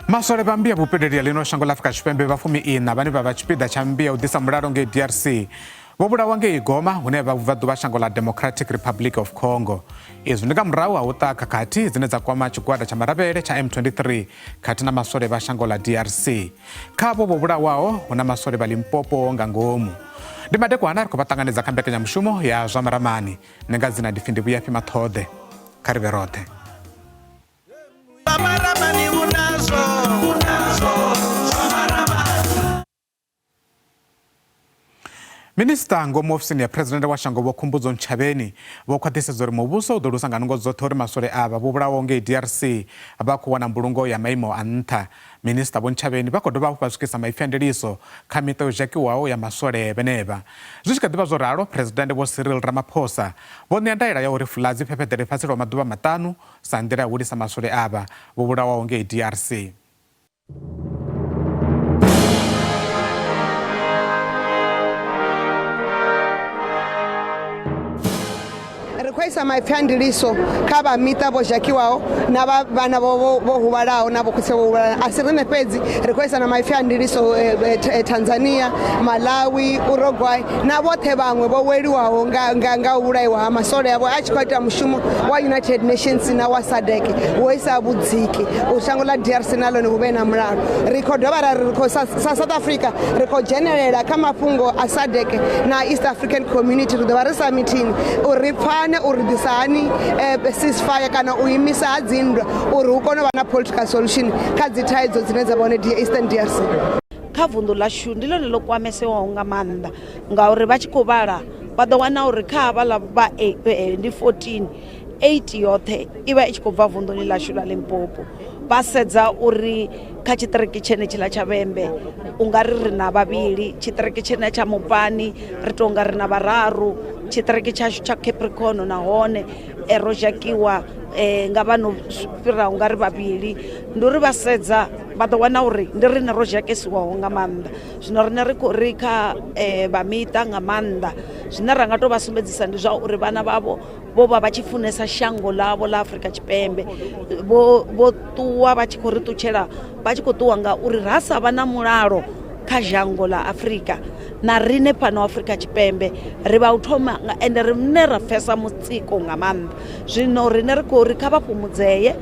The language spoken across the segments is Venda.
Maswole vha mmbi ya vhupileli ya ḽino shango ḽa Afrika Tshipembe vha 14 vhane vha vha tshipiḓa tsha mmbi ya u ḓisa mulalo ngei DRC vho vhulawa ngei Goma hune vha vhubvaḓuvha shango ḽa Democratic Republic of Congo. Izwi ndi nga murahu ha u ṱaha khakhathi dzine dza kwama tshigwada tsha maravhele tsha M23 khathihi na maswole vha shango ḽa DRC. Kha avho vho vhulawaho hu na maswole vha Limpopo nga ngomu. Ndi madekwana ri khou vha ṱanganedza kha mbekanyamushumo ya zwa maramani. Nṋe nga dzina ndi pfi ndi Vhuyafhi Maṱhoḓe. Kha ri vhe roṱhe. Minisiṱa ngomu ofisini ya Phresidennde wa shango Vho Khumbudzo Ntshavheni vho khwaṱhisedza uri muvhuso u ḓo lusa nga nungo dzoṱhe uri maswole avha vho vhulawaho ngei DRC vha khou wana mbulungo ya maimo a nṱha. Minisiṱa Vho Ntshavheni vha khou dovha hafhu vha swikisa maipfi a ndiliso kha miṱa yo zhakiwaho ya maswole vhenevha. Zwi tshi kha ḓi vha zwo ralo, Phresidennde Vho Cyril Ramaphosa vho ṋea ndaela ya uri fuḽa dzi fhefheḓele fhasi lwa maḓuvha maṱanu sa nḓila ya u hulisa maswole avha vho vhulawaho ngei DRC. Ri khou isa maipfi a ndiliso kha vha miṱa vho zhakiwaho na vha vhana vho vho huvhalaho na vhokhotsi vho huvhalaho. A si riṋe fhedzi, ri khou isa na maipfi a ndiliso eh, eh, eh, Tanzania, Malawi, Uruguay na vhoṱhe vhaṅwe vho weliwaho nga, nga, nga u vhulaiwa ha masole avho a tshi khou ita mushumo wa United Nations na wa SADC wo isa vhudziki u shango ḽa DRC na ḽone hu vhe na mulalo. Ri khou dovha ra ri khou sa, sa South Africa ri khou dzhenelela kha mafhungo a SADC na East African Community. Ri ḓo vha ri samitini uri ri pfane uri ḓisa hani ceasefire kana u imisa ha dzinndwa uri hu kone u vha na political solution kha dzi thaidzo dzine dza vha hone Eastern DRC. Kha vunḓu ḽashu ndi ḽone ḽo kwamesewaho nga maanḓa ngauri vha tshi khou vhala vha ḓo wana uri kha havhaḽa vha ndi 14 8 yoṱhe i vha i tshi khou bva vunḓuni ḽashu ḽa Limpopo. Vha sedza uri kha tshiṱiriki tshenetshiḽa tsha Vhembe u nga ri ri na vhavhili, tshiṱiriki tshene tsha Mupani ri tou nga ri na vhararu, tshiṱiriki tshashu tsha Capricorn nahone ro zhakiwa nga vha no fhira u nga ri vhavhili. Ndi uri vha sedza vha ḓo wana uri ndi riṋe ro zhakesiwaho nga maanḓa, zwino riṋe ri khou ri kha vha miṱa nga maanḓa zwine ra nga tou vha sumbedzisa ndi zwa uri vhana vhavho vho vha vha tshi funesa shango ḽavho ḽa Afrika Tshipembe vho vho ṱuwa vha tshi khou ri ṱutshela vha tshi khou ṱuwa ngauri ra sa vha na mulalo kha zhango ḽa Afrika na riṋe fhano Afrika Tshipembe ri vha u thoma ende riṋe ra pfesa mutsiko nga maanḓa. Zwino riṋe ri khou ri kha vha fhumudzee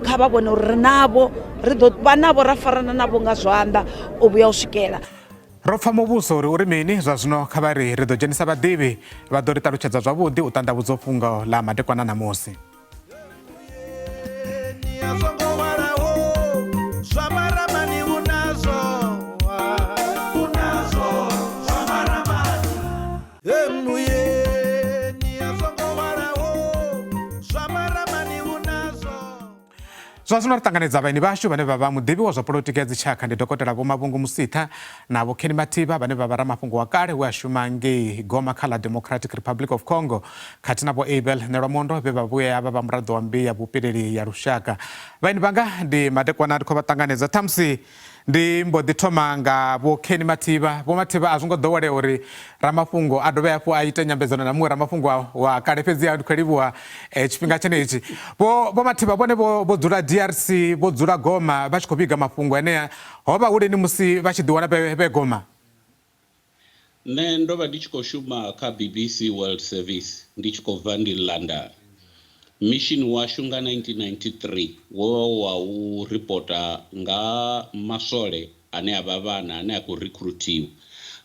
kha vha vhone uri ri navho ri ḓo vha navho ra farana navho nga zwanḓa u vhuya u swikela. Ro pfa muvhuso uri uri mini zwa zwino kha vha ri ri ḓo dzhenisa vhaḓivhi vha ḓo ri ṱalutshedza zwavhuḓi u ṱanḓavhudza fhungo ḽa madekwana ṋamusi. Zwa zwino ri ṱanganedza vhaeni vhashu vhane vha vha muḓivhi wa zwa polotiki ya dzitshakha ndi Dokotela Vho Mavhungu Musitha na Vho Kenny Mathivha vhane vha vha ramafhungo wa kale we a shuma ngei Goma kha ḽa Democratic Republic of Congo khathihi na Vho Abel Nelwamondo vhe vha vhuya vha vha muraḓo wa mmbi ya vhupileli ya lushaka. Vhaeni vhanga ndi madekwana ndi khou vha ṱanganedza ṱhamusi Ndi mbo ḓi thoma nga Vho Kenny Mathivha. Vho Mathivha, a zwo ngo ḓowelea uri ramafhungo a dovhe hafhu a ite nyambedzano na muṅwe ramafhungo wa kale, fhedziha ndi khou livhuwa tshifhinga tshenetshi. Vho Vho Mathivha vhone vho vho dzula DRC, vho dzula Goma vha tshi khou vhiga mafhungo enea. Ho vha hu lini musi vha tshi ḓiwana vhe vhe Goma? Nṋe ndo vha ndi tshi khou shuma kha BBC World Service ndi tshi khou bva ndi London. Mission washu nga 1993 wo vha u wa u ripota nga maswole ane a vha vhana ane a khou rikhruthiwa,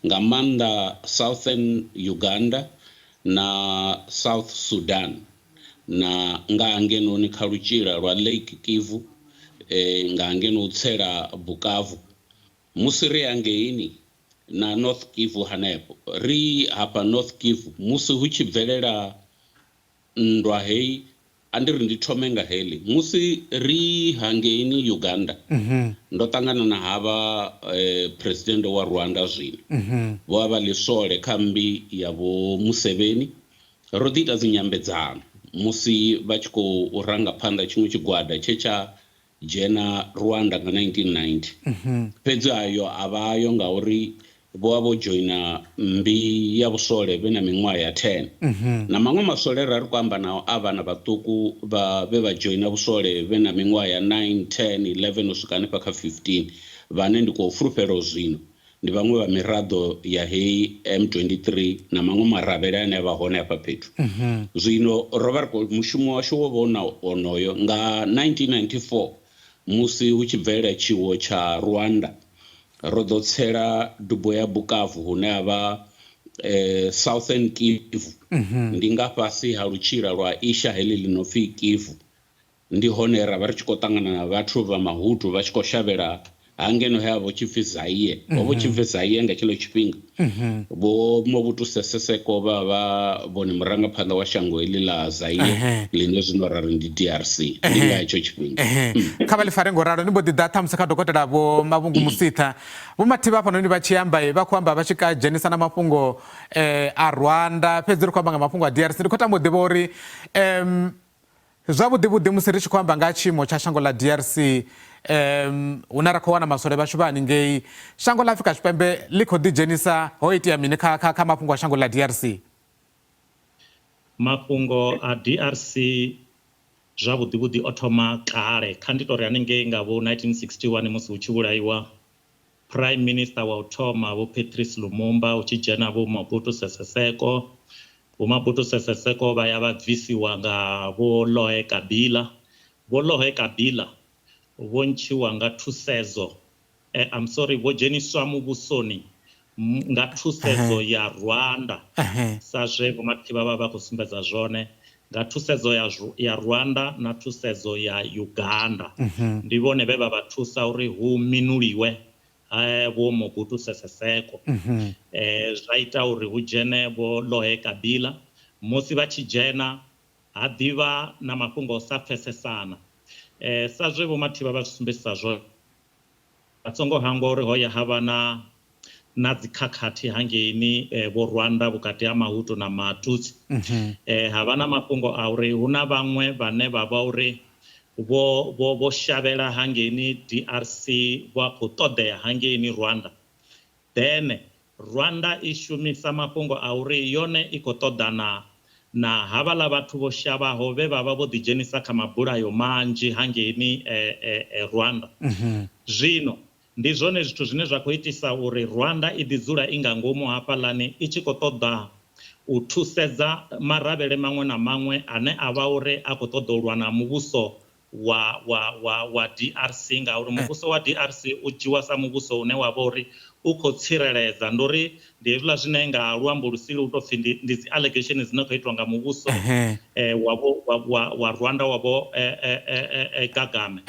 nga maanḓa Southern Uganda na South Sudan na nga hangenoni kha lutshila lwa Lake Kivu nga hangeno u tsela Bukavu. Musi ri hangeini na North Kivu hanefho, ri hafha North Kivu, musi hu tshi bvelela nndwa heyi, a ndi ri ndi thome nga heḽi. Musi ri hangeini Uganda, ndo ṱangana na havha Phresidennde wa Rwanda zwino, vho vha vha ḽiswole kha mmbi ya Vho Museveni. Ro ḓi ita dzinyambedzano musi vha tshi khou ranga phanḓa tshiṅwe tshigwada tshe tsha dzhena Rwanda nga 1990. Fhedzi ayo a vha ayo ngauri Vho vha vho dzhoina mmbi ya vhuswole vhe na miṅwaha ya 10. Na maṅwe maswole ra ri khou amba nao a vhana vhaṱuku vha vhe vha dzhoina vhuswole vhe na miṅwaha ya 9, 10, 11 u swika hanefha kha 15 vhane ndi khou fulufhela zwino ndi vhaṅwe vha miraḓo ya heyi M23 na maṅwe maravhele ane a vha hone hafha fhethu. Zwino ro vha ri khou mushumo washu wo vha u na onoyo nga 1994 musi hu tshi bvelela tshiwo tsha Rwanda Ro ḓo tsela dubo ya Bukavu hune ha vha Southern Kivu. Ndi nga fhasi ha lutshila lwa isha heḽi ḽi no pfi Kivu. Ndi hone ra vha ri tshi khou ṱangana na vhathu vha Mahutu vha tshi khou shavhela hangeno he ha vha hu tshi pfi Zaire. Ho vha hu tshi pfi Zaire nga tshenetsho tshifhinga. Vho Mobutu Sese Seko vha vha vhone murangaphanḓa wa shango heḽi ḽa Zaire ḽine zwino ra ri ndi DRC. Ndi nga hetsho tshifhinga. Kha vha ḽi fare ngo ralo ni mbo ḓi ḓa ṱhamusi kha dokotela Vho Mavhungu Musitha. Vho Mathivha hafhanoni vha tshi amba vha khou amba vha tshi ka dzhenisa na mafhungo a Rwanda fhedzi ri khou amba nga mafhungo a DRC. Ndi khou tama u ḓivha uri Zwavhuḓi vhuḓi musi ri tshi khou amba nga ha tshiimo tsha shango ḽa DRC um hune ra khou wana maswole vhashu vha haningei, shango ḽa Afrika Tshipembe ḽi khou ḓidzhenisa ho itea mini kha, kha, kha mafhungo a shango ḽa DRC? Mafhungo a DRC zwavhuḓi vhuḓi o thoma kale, kha ndi tou ri haningei nga vho 1961 musi hu tshi vhulaiwa Prime Minister wa u thoma Vho Patrice Lumumba hu tshi dzhena Vho Mobutu Sese Seko. Vho Mobutu Sese Seko vha ya vha bvisiwa nga Vho Laurent Kabila. Vho Laurent Kabila vho ntshiwa nga thusedzo, I'm sorry, vho dzheniswa muvhusoni nga thusedzo ya Rwanda sa zwe Vho Mathivha vha vha khou sumbedza zwone. Nga thusedzo ya ya Rwanda na thusedzo ya Uganda. Ndi vhone vhe vha vha thusa uri hu minuliwe Vho Mobutu Sese Seko. Zwa ita uri hu dzhene Vho Laurent Kabila. Musi vha tshi dzhena ha ḓi vha na mafhungo a u sa pfesesana. Sa zwe Vho Mathivha vha zwi sumbedzisa zwone, Vha songo hangwa uri ho ya ha vha na na dzikhakhathi hangeini vho Rwanda vhukati ha Mahutu na Matutsi. Ha vha na mafhungo a uri hu na vhaṅwe vhane vha vha uri vho vho vho shavhela hangeini DRC vha khou ṱoḓea hangeini Rwanda. Then Rwanda i shumisa mafhungo a uri yone i khou ṱoḓana na havhaḽa vhathu vho shavhaho vhe vha vha vho ḓidzhenisa kha mabulayo manzhi hangeini Rwanda. Zwino ndi zwone zwithu zwine zwa khou itisa uri Rwanda i ḓi dzula i nga ngomu hafhaḽani i tshi khou ṱoḓa u thusedza maravhele maṅwe na maṅwe ane a vha uri a khou ṱoḓa u lwa na muvhuso wa wa wa wa DRC ngauri muvhuso wa DRC u dzhiwa sa muvhuso une wa vha uri u khou tsireledza ndi uri ndi hezwiḽa zwine nga luambo lusili hu tou pfhi ndi ndi dzi allegation dzine khou itwa nga muvhuso wa vho wa wa wa Rwanda wa vho Kagame.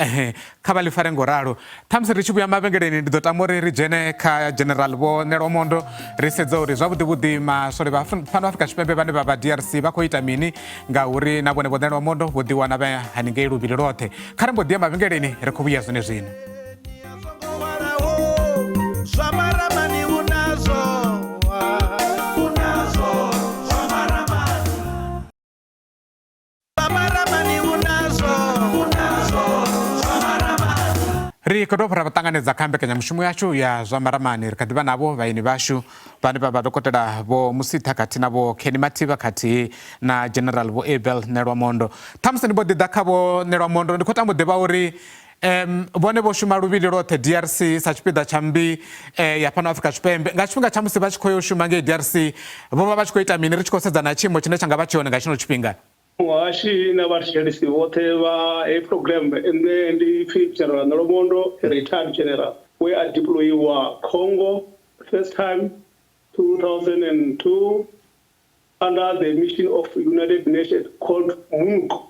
Kha vha ḽi fare ngo ralo. Ṱhamusi ri tshi vhuya mavhengeleni ndi ḓo tama uri ri dzhene kha General Vho Nelwamondo ri sedze uri zwavhuḓi vhuḓi maswole vha fhano Afrika Tshipembe vhane vha vha DRC vha khou ita mini ngauri na vhone Vho Nelwamondo vho ḓiwana vha haningei luvhili lwoṱhe. Kha ri mbo ḓi ya mavhengeleni ri khou vhuya zwone zwino. Ri khou dovha ra vha ṱanganedza kha mbekanyamushumo yashu ya zwa maramani. Ri kha ḓi vha navho vhaeni vhashu vhane vha vha dokotela Vho Musitha khathihi na Vho Kenny Mathivha khathihi na General Vho Abel Nelwamondo. Ṱhamusi ndi mbo ḓi ḓa kha Vho Nelwamondo, ndi khou tama u ḓivha uri um vhone vho shuma luvhili lwoṱhe DRC sa tshipiḓa tsha mmbi eh, ya fhano Afrika Tshipembe. Nga tshifhinga tsha musi vha tshi khou ya u shuma ngei DRC vho vha vha tshi khou ita mini ri tshi khou sedza na tshiimo tshine tsha nga vha tshi hone nga tshino tshifhinga? Muhashi na vhathetshelesi vhoṱhe vha heyi program, nṋe ndi pfi General Nolomondo, retired general we a deployiwa Congo first time 2002 under the mission of United Nations called MONUC.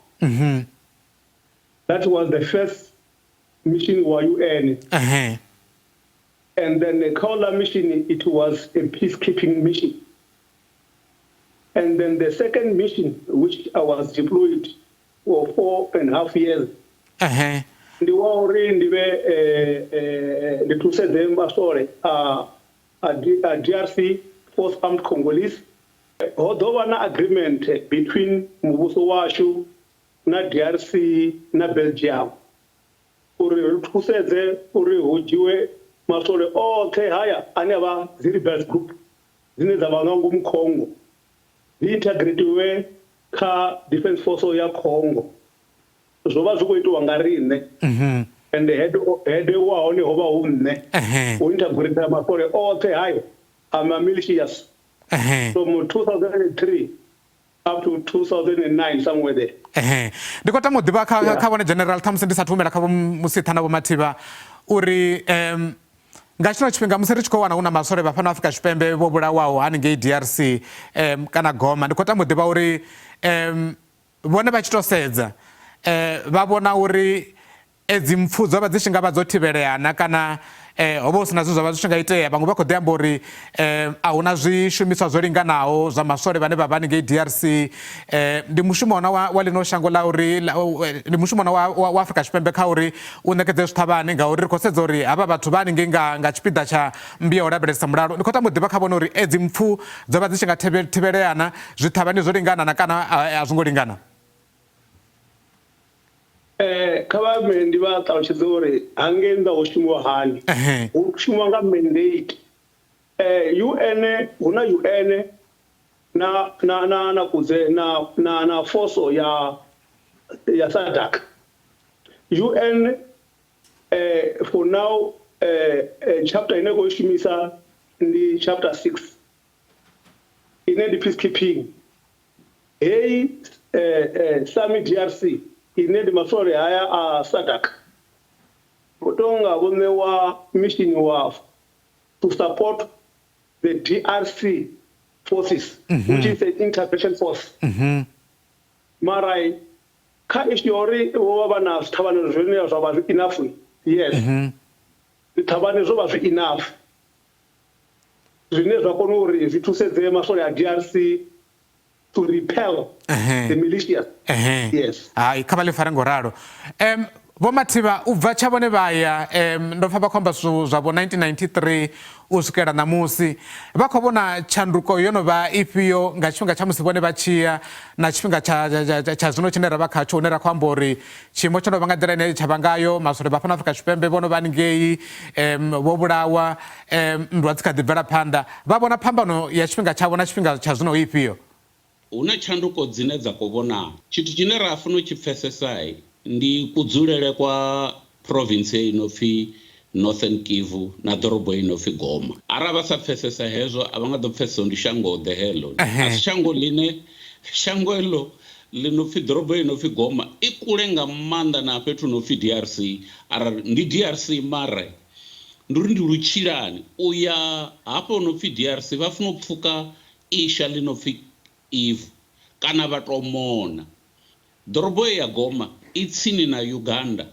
That was the first mission wa UN. And then the Kaula mission, it was a peacekeeping mission. And then the second mission, which I was deployed for 4.5 years, ndi wa uri ndi vhe ndi thusedze maswole a a DRC Force Armed Congolese. Ho ḓo vha na agreement between muvhuso washu na DRC na Belgium uri ri thusedze uri hu dzhiwe Maswole oṱhe haya ane a vha dzi rebels group dzine dza vha nga ngomu Congo dzi integratiwe kha defense force ya Congo. Zwo vha zwi khou itiwa nga riṋe and head head wa hone ho vha hu nṋe u integrate maswole oṱhe hayo a ma militias from 2003 up to 2009 somewhere there. Ehe. Ndi khou tama u ḓivha kha yeah. kha vhone general ṱhamusi ndi sathu humela kha vho Musitha na vho Mathivha uri um, nga tshino tshifhinga musi ri tshi khou wana hu na maswole vha fhano Afrika Tshipembe vho vhulawaho haningei DRC um, kana Goma ndi khou tama u ḓivha uri um, vhone vha tshi to sedza um, vha vhona uri Edzi mpfu dzo vha dzi tshi nga vha dzo thivhelea na kana ho vha hu si na zwe zwa vha zwi tshi nga itea? Vhaṅwe vha khou ḓi amba uri a hu na zwishumiswa zwo linganaho zwa maswole vhane vha vha haningei DRC. Ndi mushumo na wa ḽino shango ḽa uri ndi mushumo na wa Afrika Tshipembe kha uri u ṋekedze zwiṱhavhane ngauri ri khou sedza uri havha vhathu vha haningei nga nga tshipiḓa tsha mmbi ya u lavhelesa mulalo. Ndi khou tama u ḓivha kha vhone uri edzi mpfu dzo vha dzi tshi nga thivhelea na, zwiṱhavhane zwo lingana na kana a zwo ngo lingana? Eh, kha vha me ndi vha ṱalutshedze uri hangei nnḓa hu shumiwa hani. Hu shumiwa nga mandate. Eh, UN hu na UN na na na na kudze na na na force ya ya SADC. UN eh, for now eh, eh, chapter ine khou shumisa ndi chapter 6 ine ndi peacekeeping. Heyi SAMI DRC ine ndi maswole haya a SADC vho tou nga vho ṋewa mission wa to support the DRC forces mm -hmm. which is an intervention force mm -hmm. mara kha issue ya uri vho vha vha na zwithavhane zwine zwa vha zwi enough yes mm -hmm. zwithavhane zwo vha zwi enough zwine zwa kona uri zwi thusedze maswole a DRC to repel the militias. Yes. Hai, kha vha ḽi fare ngo ralo. Um, Vho Mathivha, u bva tsha vhone vha ya, um, ndo pfa vha khou amba zwithu zwa vho 1993 u swikela ṋamusi, vha khou vhona tshanduko yo no vha ifhio nga tshifhinga tsha musi vhone vha tshi ya na tshifhinga tsha, tsha, tsha, tsha zwino tshine ra vha khatsho, hune ra khou amba uri tshiimo tsho no vha nga nḓila ine tsha vha ngayo, maswole vha fhano Afrika Tshipembe vho no vha haningei, um, vho vhulawa, um, nndwa dzi kha ḓi bvela phanḓa. Vha vhona phambano ya tshifhinga tshavho na tshifhinga tsha zwino ifhio? Hu na tshanduko dzine dza khou vhonala. Tshithu tshine ra funa u tshi pfesesa ndi kudzulele kwa province heyi no pfi Northern Kivu na ḓorobo heyi no pfi Goma. Arali vha sa pfesesa hezwo a vha nga ḓo pfesesa uri ndi shango-ḓe heḽo. A si shango ḽine shango heḽo ḽi no pfi ḓorobo heyi no pfi Goma i kule nga maanḓa na fhethu hu no pfi DRC. Arali ndi DRC mara ndi uri ndi lutshilani u ya hafha hu no pfi DRC vha funa u pfuka isha ḽi no pfi Ivu kana vha tou mona. Ḓorobo heyi ya Goma i tsini na Uganda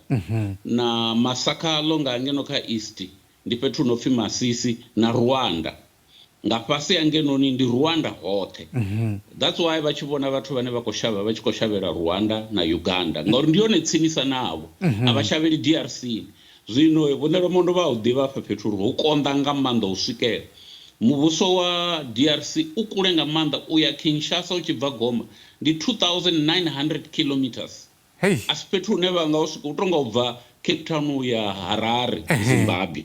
na masakha aḽo nga ngeno kha East ndi fhethu hu no pfi Masisi na Rwanda. Nga fhasi hangenoni ndi Rwanda hoṱhe. That's why vha tshi vhona vhathu vhane vha khou shavha vha tshi khou shavhela Rwanda na Uganda ngauri ndi yone tsinisa navho. A vha shavheli DRC. Zwino Vho Ṋelomondo vha a hu ḓivha hafha fhethu uri hu konḓa nga maanḓa u swikela. Muvhuso wa DRC u kule nga maanḓa u ya Kinshasa u tshi bva Goma ndi 2900 kilometres. Hey. A si fhethu hune vha nga u swika u tonga u bva Cape Town u ya Harare, Zimbabwe.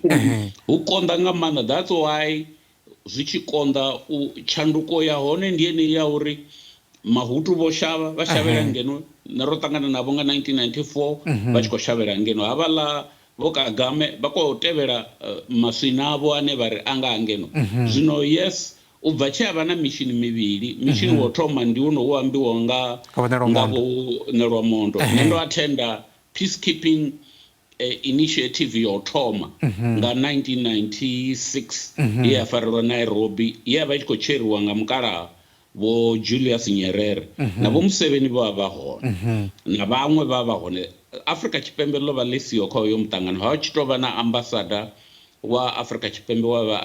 Hu konḓa nga maanḓa that's why zwi tshi konḓa u tshanduko ya hone ndi yeneyi ya uri Mahutu vho shavha vha shavhela ngeno nṋe ro ṱangana navho nga 1994 vha tshi khou shavhela ngeno havhaḽa vho Kagame vha khou tevhela maswina avho ane vha ri anga ngeno zwino yes u bva tshe havha na mishini mivhili mishini wo thoma ndi wono wo ambiwaho nga nga vho Ṋelwamondo nṋe ndo athenda peacekeeping initiative ya u thoma nga 1996 ye ya farelwa Nairobi ye ya vha i tshi khou tsheriwa nga mukalaha Vho Julius Nyerere na Vho Museveni vho vha vha hone na vhaṅwe vha vha hone. Afrika Tshipembe ḽo vha ḽi siho kha uyo muṱangano, ha tshi tou vha na ambasada wa Afrika Tshipembe wa vha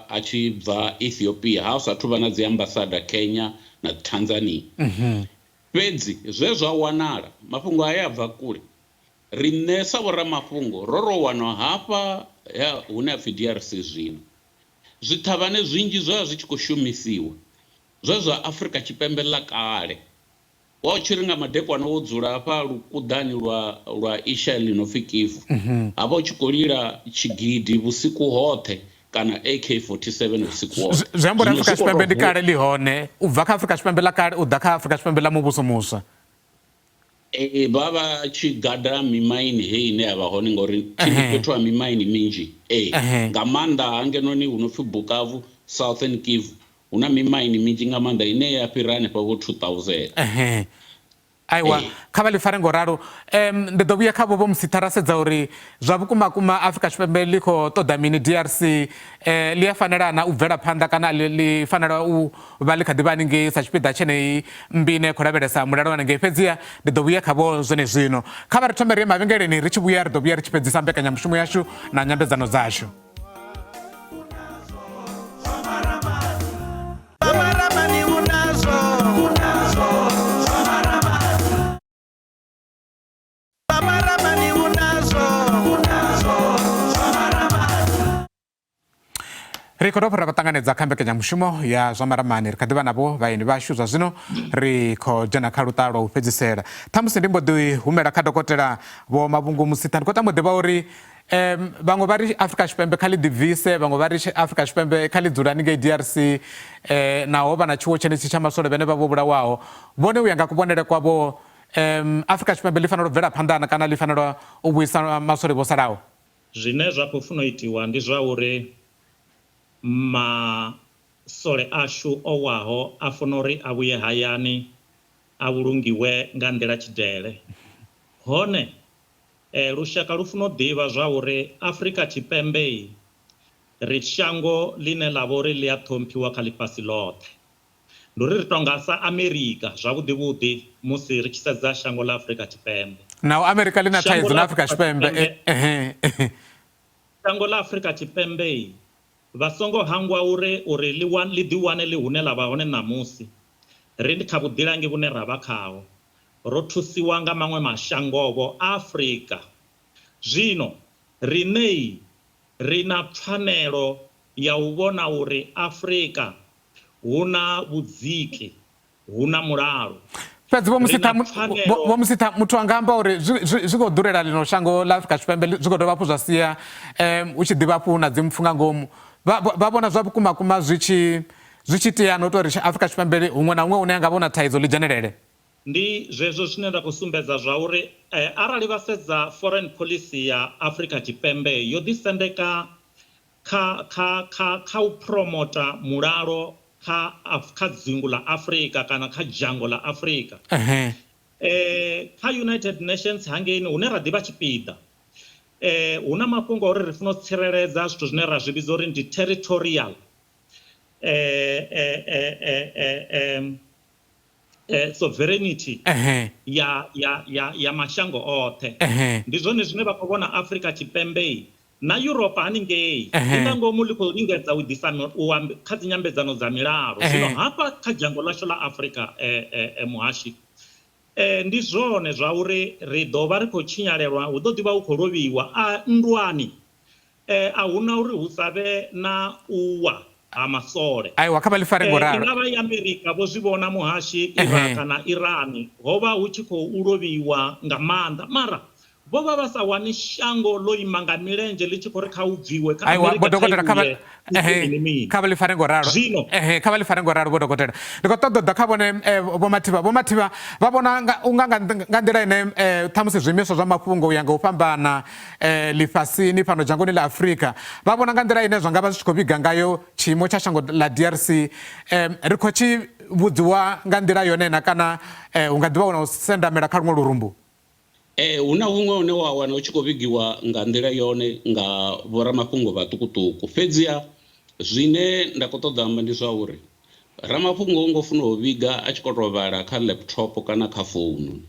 a tshi bva Ethiopia, ha hu sathu vha na dzi ambasada Kenya na Tanzania. Fhedzi zwe zwa wanala, mafhungo haya a bva kule. Riṋe sa vhoramafhungo ro ro wanwa hafha hune ha pfi DRC zwino. Zwiṱhavhane zwinzhi zwe zwa zwi tshi khou shumisiwa zwe zwa Afrika Tshipembe ḽa kale. Wa u tshi ri nga madekwana wo dzula hafha lukuḓani lwa lwa isha ḽi no pfi Kivu, ha vha hu tshi khou lila tshigidi vhusiku hoṱhe kana AK-47 vhusiku hoṱhe. Zwi amba uri Zwino Afrika zwi khou Tshipembe tou ndi hu kale ḽi hone, u bva kha Afrika Tshipembe ḽa kale u ḓa kha Afrika Tshipembe ḽa muvhuso muswa. Ee, vha vha tshi gada mimaini heyi ine ya vha hone ngauri thi ndi Ehe. fhethu ha mimaini minzhi. Ee, Ehe. nga maanḓa hangenoni hu no pfi Bukavu, Southern Kivu, Hu na mimaini minzhi nga maanḓa ine ya fhira hanefha vho 2000. Ehe. Aiwa, Ee. kha vha ḽi fare ngo ralo. Um, ndi ḓo vhuya kha vho vho Musitha ra sedza uri zwa vhukuma kuma Afrika Tshipembe ḽi khou ṱoḓa mini DRC eh, ḽi a fanela na u bvela phanḓa kana ḽi ḽi fanela u vha ḽi kha ḓi vha haningei sa tshipiḓa tshenei mmbi ine ya khou lavhelesa mulalo hanengei. Fhedziha ndi ḓo vhuya kha vho zwenezwino. Kha vha ri thome ri ye mavhengeleni ri tshi vhuya ri ḓo vhuya ri tshi fhedzisa mbekanyamushumo yashu na nyambedzano dzashu. Ri khou dovha ra vha ṱanganedza kha mbekanyamushumo ya zwa maramani. Ri kha ḓi vha navho vhaeni vhashu zwa zwino, ri khou dzhena kha luṱa lwa u fhedzisela. Ṱhamusi ndi mbo ḓi humela kha dokotela Vho Mavhungu Musitha. Ndi khou tama u ḓivha uri Um, vhaṅwe vha ri Afrika Tshipembe kha ḽi ḓibvise, vhaṅwe vha ri Afrika Tshipembe kha ḽi dzule haningei DRC eh, naho vha na tshiwo tshenetshi tsha maswole vhene vha vho vhulawaho. Vhone u ya nga kuvhonele kwavho um, Afrika Tshipembe ḽi fanela u bvela phanḓa na kana ḽi fanela u vhuisa maswole vho salaho? Zwine zwa khou funa u itiwa ndi zwa uri masole ashu o waho a funa uri a vhuye hayani a vhulungiwe nga nḓila tshidele. Hone Lushaka lu funa u ḓivha zwa uri Afrika Tshipembe ri shango ḽine ḽa vha uri ḽi a ṱhomphiwa kha ḽifhasi ḽoṱhe. Ndi uri ri tou nga sa Amerika zwavhuḓi vhuḓi musi ri tshi sedza shango ḽa Afrika Tshipembe. Naho Amerika ḽi na Shango thaidzo ḽa na Afrika Afrika Tshipembe, Tshipembe, shango ḽa Afrika Tshipembe vha songo hangwa uri uri ḽi ḽi ḓiwane ḽi hune ḽa vha hone ṋamusi, ri kha vhuḓilangi vhune ra vha khaho. Ro thusiwa nga maṅwe mashangovho a Afrika. Zwino riṋei ri na pfanelo ya u vhona uri Afrika hu na vhudziki, hu na mulalo. Fhedzi Vho Ri Musitha, na pfanelo. Vho Musitha, muthu anga amba uri zwi, zwi, zwi khou ḓurela ḽino shango ḽa Afrika Tshipembe, zwi khou dovha hafhu zwa sia um, hu tshi ḓivha hafhu na dzimpfu nga ngomu. Vha, vha vhona zwa vhukuma kuma zwi tshi zwi tshi tea na u tou uri Afrika Tshipembe huṅwe na huṅwe hune ha nga vha hu na thaidzo ḽi dzhenelele. Ndi zwezwo zwine nda khou sumbedza zwauri arali vha sedza foreign policy ya Afrika Tshipembe yo ḓisendeka kha kha kha kha u promota mulalo kha kha dzingu ḽa Afrika kana kha dzhango ḽa Afrika. Kha United Nations hangeini hune ra ḓivha tshipiḓa hu na mafhungo a uri ri funa u tsireledza zwithu zwine ra zwi vhidza uri ndi territorial sovereignty ya ya ya ya mashango oṱhe. Ndi zwone zwine vha khou vhona Afrika Tshipembe na Yuropa haningei ḽi nga ngomu ḽi khou lingedza u ḓisa u kha dzinyambedzano dza milalo. Zwino hafha kha dzhango ḽashu ḽa Afrika muhashi ndi zwone zwa uri ri ḓo vha ri khou tshinyalelwa, hu ḓo ḓi vha hu khou lovhiwa a nndwani. A hu na uri hu sa vhe na u wa ha masole. Aiwa, kha vha ḽi fare I ngoralo. nga vha i Amerika, vho zwi vhona muhashi, Iraq na Iran, ho vha hu tshi khou lovhiwa nga maanḓa. Mara vho vha vha sa wani shango ḽo ima nga milenzhe ḽi tshi khou ri kha hu bviwe kha Aiwa, Amerika vho kha i dokotela, kha vha vhuye i ite ehe, mini mini. kha vha ḽi fare ngoralo. Zwino. Ehe, kha vha ḽi fare ngoralo vho dokotela. Ndi khou ṱoḓa u ḓa kha vhone eh, vho Mathivha. Vho Mathivha vha vhona nga u nga nga nga nḓila ine eh, ṱhamusi zwiimiswa zwa mafhungo u ya nga u fhambana ḽifhasini fhano dzhangoni ḽa Afrika vha vhona nga nḓila ine zwa nga vha zwi tshi khou vhiga ngayo tshiimo tsha shango ḽa DRC ri khou tshi vhudziwa nga nḓila yone na kana hu nga ḓivha hu na u sendamela kha luṅwe lurumbu? Ee, hu na huṅwe hune wa wana hu tshi khou vhigiwa nga nḓila yone nga vhoramafhungo vhaṱukuṱuku. Fhedziha zwine nda khou ṱoḓa amba ndi zwa uri ramafhungo ho ngo funa u vhiga a tshi khou tou vhala kha laptop kana kha founu.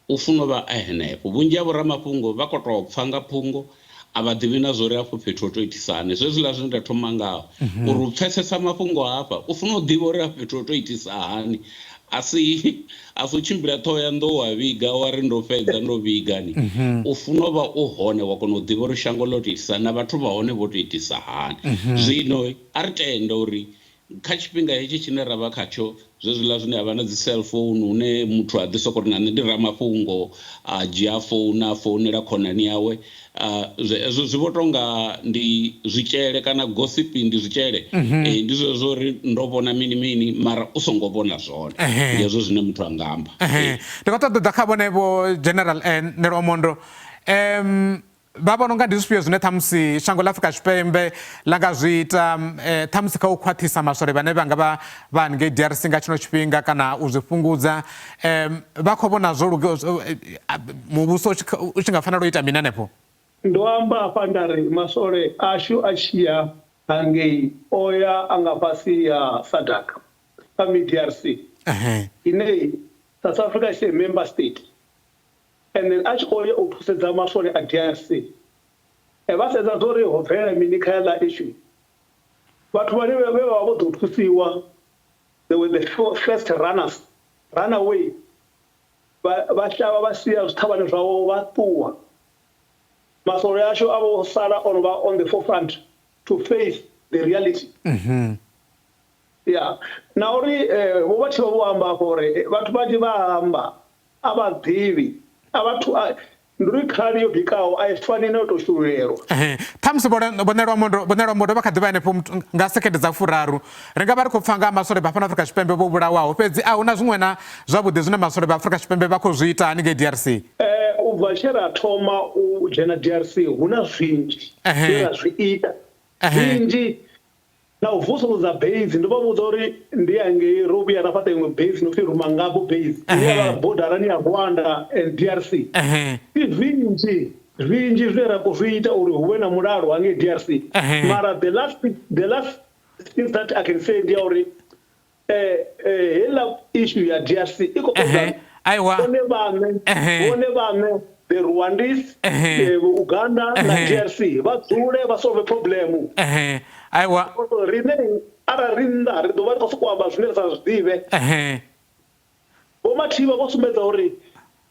U funa u vha a henefho. Vhunzhi ha vhoramafhungo vha khou tou pfa nga phungo, a vha ḓivhi na zwa uri afho fhethu ho tou itisa hani. Zwezwiḽa zwine nda thoma ngaho, uri u pfesesa mafhungo a hafha, u funa u ḓivha uri afho fhethu ho tou itisa hani. A si, a si u tshimbila Ṱhohoyanḓou wa vhiga wa ri ndo fhedza ndo vhiga ni. U funa u vha u hone wa kona u ḓivha uri shango ḽo tou itisa hani na vhathu vha hone vho tou itisa hani. Zwino a ri tende uri. Kha tshifhinga hetshi tshine ra vha khatsho, zwezwiḽa zwine ha vha na dzi cell phone hune muthu a ḓi soko ri na nṋe ndi ramafhungo a dzhia founu a founela khonani yawe, hezwo zwi vho tonga ndi zwitshele kana gossip ndi zwitshele. Ndi zwezwo uri ndo vhona mini mini mara u songo vhona zwone. Ndi hezwo zwine muthu a nga amba. Ndi khou ṱoḓa u ḓa kha vhone Vho General Nelwamondo. Vha vhona unga ndi zwifhio zwine ṱhamusi shango ḽa Afrika Tshipembe ḽa nga zwi ita ṱhamusi kha u khwaṱhisa maswole vhane vha nga vha vha haningei DRC nga tshino tshifhinga kana u zwi fhungudza? Vha khou vhona zwo luge muvhuso u tshi nga fanela u ita mini hanefho? Ndo amba hafha nda ri maswole ashu a tshi ya hangei o ya a nga fhasi ha SADC, SAMIDRC, ine South Africa is a member state. And then a tshi khou ya u thusedza maswole a DRC, vha sedza zwa uri ho bvelela mini kha heiḽa issue. Vhathu vhane vhe vha vha vho ḓo thusiwa, they were the first runners, run away, vha vha shavha vha sia zwiṱhavhane zwavho vha ṱuwa. Maswole ashu a vho sala o no vha on the forefront to face the reality. Ya, na uri vho vha tshi vha vho amba afho uri vhathu vhanzhi vha amba A vha ḓivhi. A vha thu, a, ndi uri khali yo bikaho a i fani na yo tou shululelwa. Ehe. Ṱhamusi Vho Vho Ṋelwamondo, Vho Ṋelwamondo vha kha ḓi vha henefho nga sekende dza furaru. Ri nga vha ri khou pfa nga ha maswole vha fhano Afrika Tshipembe vho vhulawaho, fhedzi a hu na zwiṅwe na zwavhuḓi zwine maswole vha Afrika Tshipembe vha khou zwi ita haningei DRC. U bva tshe ra thoma u dzhena DRC hu na zwinzhi zwe ra zwi ita. Zwinzhi. Na u vusuludza base, ndo vha vhudza uri ndi hangei ro vhuya ra fhaṱa iṅwe base no pfi Rumangabo base ine ya vha bodarani ya Rwanda and DRC. Ndi zwinzhi zwinzhi zwine ra khou zwi ita uri hu vhe na mulalo hangei DRC. Mara the last the last thing that I can say ndi ya uri Heiḽa issue ya DRC i khou ṱoḓa Aiwa. vhone vhaṋe vhone vhaṋe the Rwandese, Uganda na DRC vha dzule vha solve problem. Aiwa. Riṋe arali ri nnḓa ri ḓo vha ri khou sokou amba zwine ra sa zwi ḓivhe. Vho Mathivha vho sumbedza uri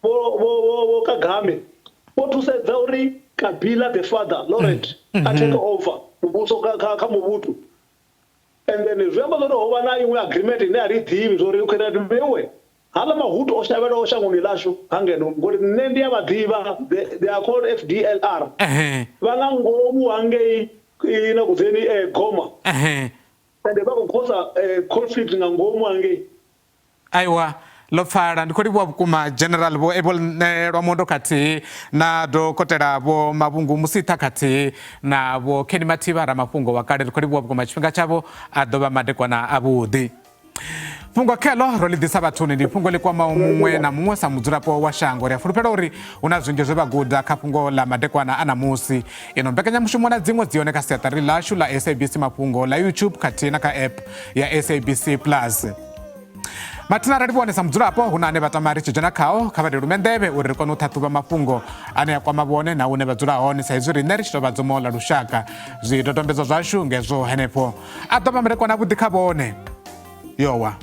Vho vho Vho Kagame vho thusedza uri Kabila the father Laurent a take over muvhuso kha kha Mobutu. And then zwi amba zwori ho vha na iṅwe agreement ine a ri ḓivhi zwori okay right vheiwe haḽa mahutu o shavhelaho shangoni ḽashu hangeno ngori nṋe ndi a vha ḓivha they are called FDLR vha nga ngomu hangei na kudzeni Goma ende vha khou khosa conflict nga ngomu hangei. Aiwa, ḽo pfala. Ndi khou livhuwa vhukuma General Vho Abel Lwamondo khathihi na Dokotela Vho Mavhungu Musitha khathihi na Vho Kenny Mathivha ramafhungo wa kale. Ri khou livhuwa vhukuma tshifhinga tshavho, a ḓo vha madekwana avhuḓi. Fhungo kheḽo ro ḽi ḓisa vhathuni ndi fhungo ḽi kwamaho muṅwe na muṅwe sa mudzulapo wa shango. Ri a fulufhela uri hu na zwinzhi zwe vha guda kha fhungo ḽa madekwana a ṋamusi. Ino mbekanyamushumo na dziṅwe dzi hone kha siaṱari ḽashu ḽa SABC Mafhungo ḽa YouTube khathihi na kha app ya SABC Plus. Mathina arali vhone sa mudzulapo hu na ane vha tama ri tshi dzhena khao, kha vha ri lume nḓevhe uri ri kone u ṱhaṱhuvha mafhungo ane a kwama vhone na hune vha dzula hone sa izwi riṋe ri tshi tou vha dzomo ḽa lushaka. Zwidodombedzwa zwashu ngezwo henefho. A ḓo vha madekwana avhuḓi kha vhone. Yowa.